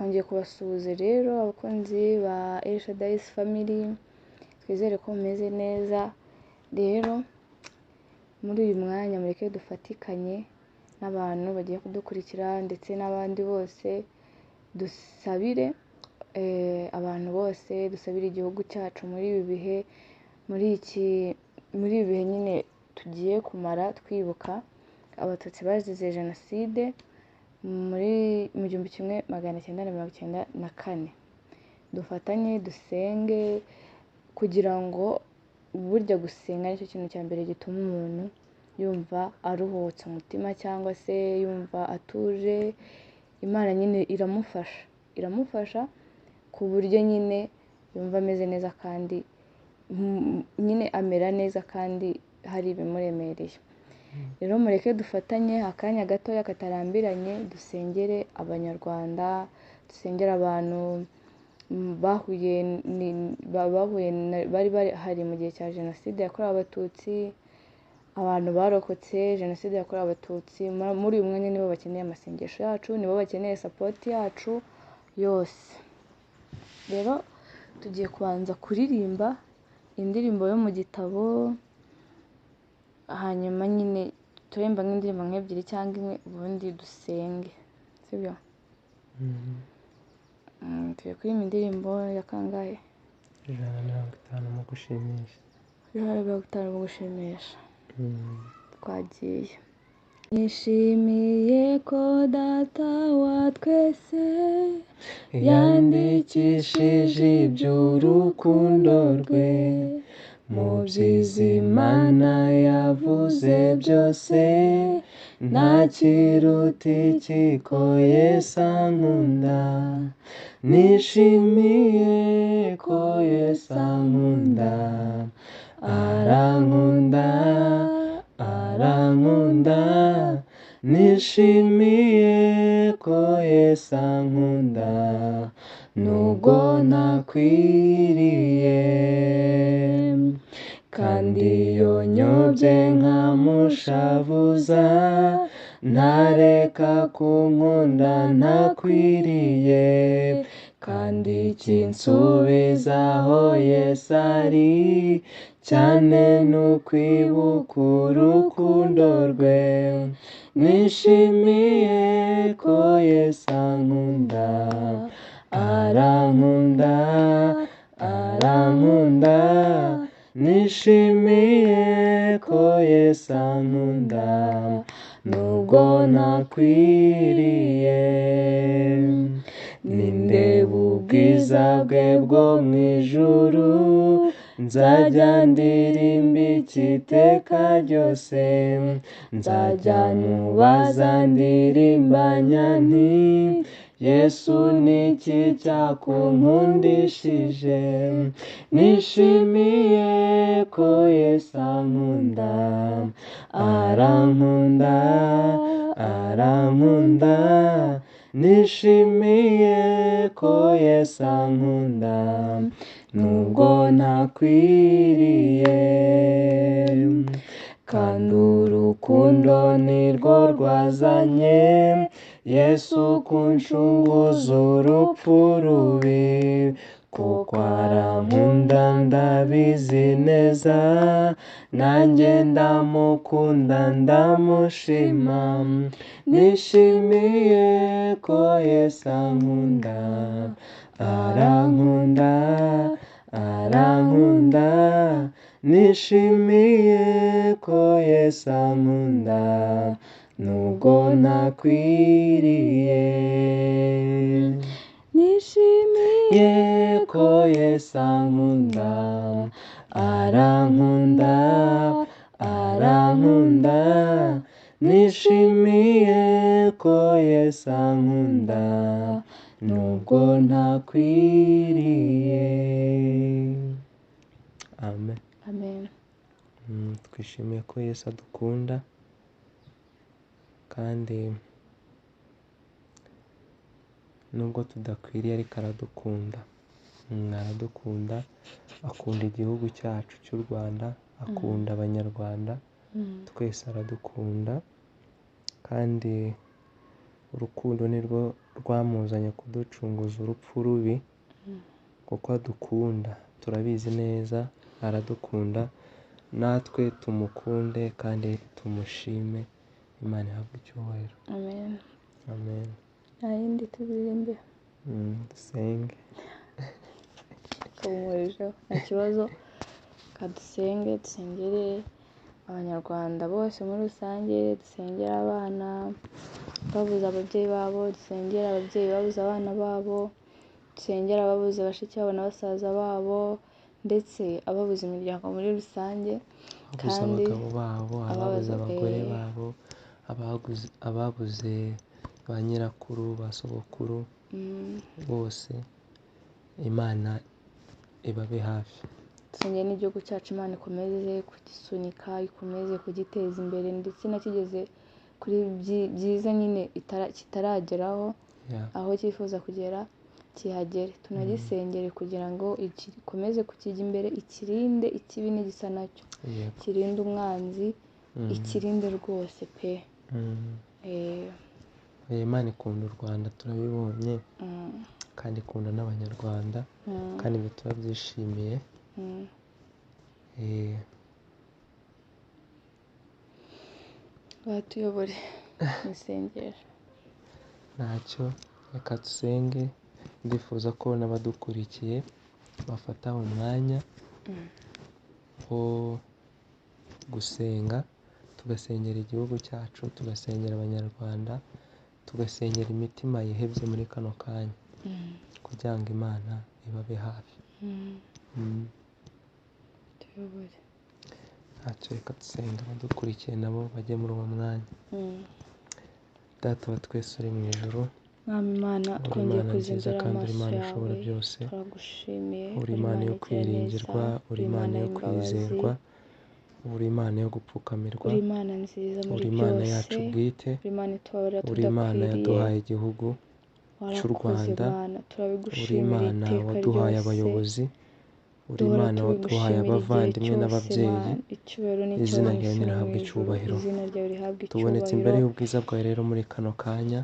Twongeye kubasuhuza rero abakunzi ba Elshadais Family, twizere ko mumeze neza. Rero muri uyu mwanya mureke dufatikanye n'abantu bagiye kudukurikira ndetse n'abandi bose, dusabire abantu bose, dusabire igihugu cyacu muri ibi bihe, muri ibi bihe nyine tugiye kumara twibuka Abatutsi bazize Jenoside mu 1994. Dufatanye dusenge kugira ngo, burya gusenga nicyo kintu cya mbere gituma umuntu yumva aruhutse umutima cyangwa se yumva atuje. Imana nyine iramufasha, iramufasha ku buryo nyine yumva ameze neza kandi nyine amera neza kandi hari ibimuremereye. Rero mureke dufatanye akanya gatoya katarambiranye, dusengere Abanyarwanda, dusengere abantu bahuye bari bahari mu gihe cya Jenoside yakorewe Abatutsi, abantu barokotse Jenoside yakorewe Abatutsi. Muri uyu mwanya nibo bakeneye amasengesho yacu, nibo bakeneye support yacu yose. Rero tugiye kubanza kuririmba indirimbo yo mu gitabo, hanyuma nyine turirimba nk'indirimbo nk'ebyiri cyangwa imwe, ubundi dusenge, sibyo? Tugiye kuririmba indirimbo ya kangahe? 150 mu gushimisha. 150 mu gushimisha. Twagiye. Nishimiye ko data wa twese yandikishije iby'urukundo rwe, mu byiza Imana yavuze byose, nta kiruta iki ko Yesu ankunda. Nishimiye ko Yesu ankunda, arankunda, arankunda. Nishimiye ko Yesu ankunda, nubwo ntakwiriye. Kandi iyo nyobye nkamushavuza, ntareka kunkunda ntakwiriye. Kandi ikinsubizaho Yesu ari cyane ni ukwibuka urukundo rwe. Nishimiye ko Yesu ankunda, arankunda, arankunda. Nishimiye ko Yesu ankunda, nubwo ntakwiriye. Nindeba ubwiza bwe bwo mu ijuru, nzajya ndirimba iteka ryose. Nzajya mubaza ndirimbanya nti Yesu niki cyakunkundishije. Nishimiye ko Yesu ankunda, arankunda, arankunda. Nishimiye ko Yesu ankunda, nubwo ntakwiriye. Kandi urukundo nirwo rwazanye Yesu kunshunguza urupfu rubi, kuko arankunda ndabizi neza, nanjye ndamukunda ndamushima. Nishimiye ko Yesu ankunda, arankunda, arankunda. Nishimiye ko Yesu ankunda, nubwo ntakwiriye. Nishimiye ko Yesu ankunda, arankunda, arankunda. Nishimiye ko Yesu ankunda, nubwo ntakwiriye. Amen. Amen. Twishimiye ko Yesu adukunda, kandi nubwo tudakwiriye ariko aradukunda. Aradukunda, akunda igihugu cyacu cy'u Rwanda, akunda Abanyarwanda, twese aradukunda, kandi Urukundo nirwo rwamuzanye kuducunguza urupfu rubi, kuko adukunda, turabizi neza, aradukunda, natwe tumukunde kandi tumushime. Imana ihabwe icyubahiro. Amen. Amen. Nta yindi turirimbe. Dusenge. Kabumurijeho nta kibazo. Kadusenge, dusengere Abanyarwanda bose muri rusange, dusengere abana babuze ababyeyi babo, dusengere ababyeyi babuze abana babo, dusengere ababuze bashiki babo na basaza babo, ndetse ababuze imiryango muri rusange, ababuze kandi abagabo babo, ababuze ababuze abagore babo, ababuze ba nyirakuru, ba sogokuru, bose Imana ibabe hafi. Dusengere n'igihugu cyacu, Imana ikomeze kugisunika, ikomeze kugiteza imbere, ndetse nakigeze kuri byiza nyine kitarageraho, aho cyifuza kugera kihagere. Tunagisengere kugira ngo ikomeze kukijya imbere, ikirinde ikibi n'igisa nacyo, kirinde umwanzi, ikirinde rwose pe. Imana ikunda u Rwanda, turabibonye, kandi ikunda n'Abanyarwanda, kandi ibyo turabyishimiye. Batuyobore mu isengesho. Ntacyo, reka dusenge. Ndifuza ko n'abadukurikiye bafata umwanya wo gusenga, tugasengera igihugu cyacu, tugasengera Abanyarwanda, tugasengera imitima yihebye muri kano kanya, kugira ngo Imana ibabe hafi. Tuyobore. Ntacyo, reka dusenge, abadukurikiye nabo bajye muri uwo mwanya. Data wa twese uri mu ijuru, Mwami Imana, uri twongeye Imana kuza nziza imbere kandi uri y'amaso Imana yawe, ishobora byose, turagushimiye, uri uri Imana Imana yo igira neza, kwiringirwa, uri uri Imana Imana yo y'imbabazi, kwizerwa, uri Imana yo gupfukamirwa, uri Imana nziza muri uri Imana byose, yacu bwite, uri Imana itubabarira uri Imana tudakwiriye, yaduhaye igihugu cy'u warakoze Rwanda, Mana, uri turabigushimira Imana iteka waduhaye ryose, abayobozi, uri duhora Imana waduhaye tubigushimira igihe abavandimwe cyose n'ababyeyi, Mana, icyubahiro ni izina icyawe ryawe mu isi no mu nirihabwe ijuru, icyubahiro. izina ryawe rihabwe Tubonetse icyubahiro. imbere y'ubwiza bwawe rero muri kano kanya,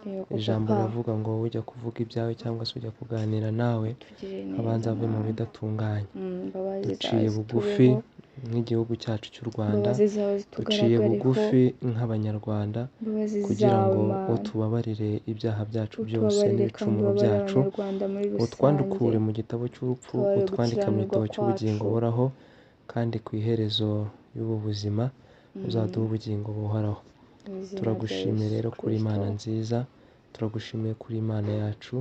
Yego ijambo papa, riravuga ngo ujya kuvuga ibyawe cyangwa se ujya kuganira nawe, tugirire neza abanza ave mu Mana. bidatunganye. Imbabazi zawe Duciye bugufi zitubeho, nk'igihugu cyacu cy'u Rwanda, imbabazi zawe duciye zitugaragareho, bugufi nk'Abanyarwanda, imbabazi kugira zawe ngo Mana, utubabarire ibyaha byacu byose utubabarire kandi n'ibicumuro ubabarire byacu, Abanyarwanda muri rusange, utwandukure mu gitabo cy'urupfu, tubabarire utwandike mu gukiranirwa gitabo cy'ubugingo kwacu. buhoraho, kandi ku iherezo y'ubu buzima uzaduhe ubugingo buhoraho. Mu izina rya Turagushimiye Yesu rero kuri Imana Kristo, nziza, turagushimiye kuri Imana yacu,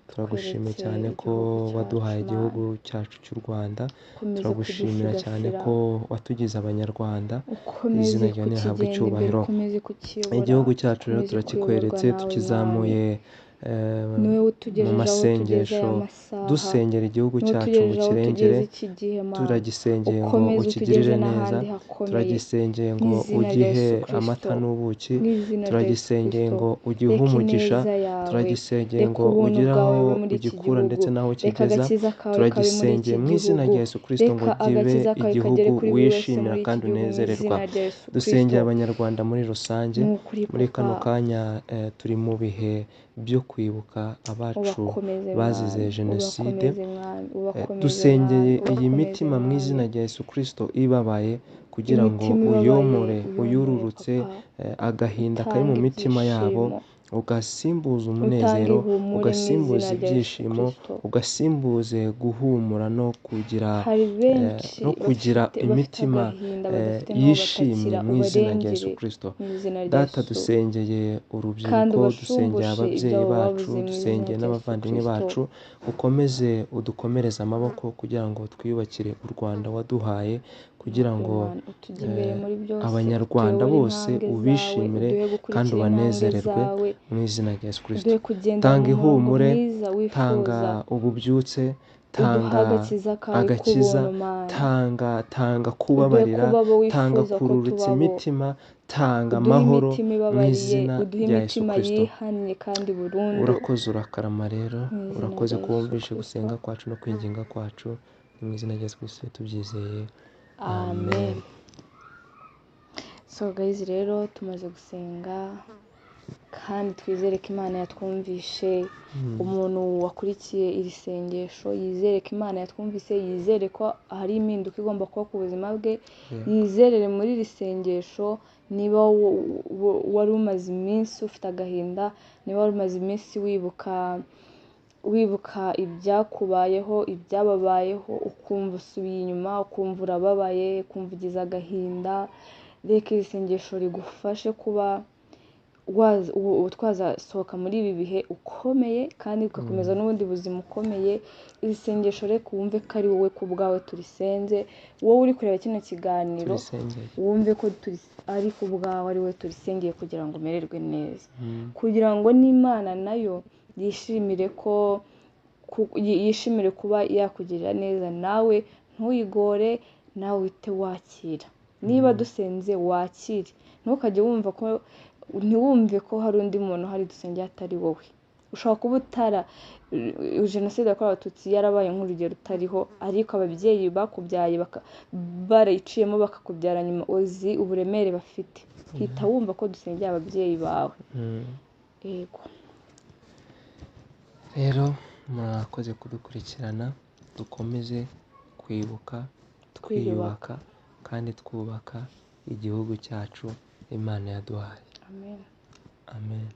turagushimiye tweretse cyane ko igihugu cyacu waduhaye Mana, igihugu cyacu cy'u Rwanda, ukomeze turagushimira cyane kugisigasira, ko watugize Abanyarwanda, ukomeze izina ryawe nirihabwe kukigenda imbere, icyubahiro. ukomeze kukiyobora, Igihugu cyacu rero ukomeze kuyoborwa turakikweretse, nawe Mwami, tukizamuye niwe mu utugejeje aho tugeze aya masengesho, masaha, dusengera igihugu niwe cyacu ngo utugejeje aho ukirengere, tugeze iki gihe Mana, turagisengeye ngo ukomeze ukigirire utugeze neza, n'ahandi hakomeye, turagisengeye mu ngo izina rya ugihe Yesu Kristo, amata n'ubuki, mu izina rya Yesu turagisengeye Kristo, ngo ugihe reka umugisha, ineza yawe, turagisengeye reka ngo ubuntu ugire bwawe aho bube muri iki ugikura ndetse gihugu, n'aho reka ukigeza, agakiza kawe kabe muri iki turagisengeye mu izina gihugu, rya Yesu Kristo ngo reka kibe agakiza kawe kagere igihugu kuri buri wese wishimira muri iki kandi gihugu, mu unezererwa. izina rya Yesu Dusengeye Kristo. Abanyarwanda muri rusange, Ni ukuri muri kano papa, kanya turi mu bihe byo kwibuka abacu ubakomeze bazize Mwami, jenoside. ubakomeze Mwami, ubakomeze Dusengeye Mwami, iyi ubakomeze mitima mu Mwami, izina rya Yesu Kristo ibabaye, kugira ngo imitima ibabaye uyomore, uyomore uyururutse, papa, agahinda kari mu utange mitima yabo, ibyishimo, ugasimbuza utange umunezero, ihumure mu ugasimbuza izina rya Yesu ibyishimo, Kristo. ugasimbuze guhumura no kugira Hari benshi no kugira bafite imitima agahinda badafite n'aho yishimye batakira, mu izina rya Yesu ubarengere Kristo. mu izina rya Data, Yesu, dusengeye kandi urubyiruko, dusengeye ubashumbushe ababyeyi ibyabo bacu, babuze mu izina dusengeye rya Yesu n'abavandimwe Kristo. bacu, ukomeze udukomereze amaboko kugira ngo twiyubakire u Rwanda waduhaye, kugira Ni ukuri ngo Mana, utujye imbere muri byose, Abanyarwanda utuyobore bose intambwe zawe, ubishimire uduhe kandi gukurikira intambwe ubanezererwe zawe, mu izina rya Yesu Kristo. uduhe kugendera Tanga mu murongo ihumure, mwiza tanga wifuza, ububyutse, uduhe tanga agakiza kawe agakiza, k'ubuntu Mana, tanga uduhe kubabarira, kuba abo tanga wifuza ko kururutsa tubabo, imitima, tanga uduhe amahoro imitima mu ibabariye, izina uduhe rya Yesu imitima Kristo. yihannye kandi burundu, Urakoze urakarama rero, mu izina urakoze rya ko Yesu wumvishe Kristo, gusenga kwacu no kwinginga kwacu, ni mu izina rya Yesu Kristo tubyizeye, amen. amen. So guys rero tumaze gusenga, Kandi twizere ko Imana yatwumvishe. Umuntu wakurikiye iri sengesho yizere ko Imana yatwumvise, yizere ko hari impinduka igomba kuba ku buzima bwe, yizerere muri iri sengesho. Niba wari umaze iminsi ufite agahinda, niba wari umaze iminsi wibuka ibyakubayeho, ibyababayeho, ukumva usubiye inyuma, ukumva urababaye, ukumva ugize agahinda, reka iri sengesho rigufashe kuba twazasohoka muri ibi bihe ukomeye, kandi ugakomeza n'ubundi buzima ukomeye. Iri sengesho reka wumve ko ari wowe ku bwawe turisenze, wowe uri kureba kino kiganiro wumve ko ari ku bwawe, ari wowe turisengeye kugira ngo umererwe neza, kugira ngo n'Imana nayo yishimire ko yishimire kuba yakugirira neza, nawe ntuyigore, nawe uhite wakira. Niba dusenze wakire, ntukajye wumva ko ntiwumve ko hari undi muntu uhari dusengera atari wowe. Ushobora kuba utara jenoside yakorewe Abatutsi yarabaye nk'urugero utariho, ariko ababyeyi bakubyaye barayiciyemo bakakubyara nyuma, uzi uburemere bafite. Hita wumva ko dusengera ababyeyi bawe. Yego. Rero murakoze kudukurikirana, dukomeze kwibuka, twiyubaka kandi twubaka igihugu cyacu Imana yaduhaye. Amen. Amen.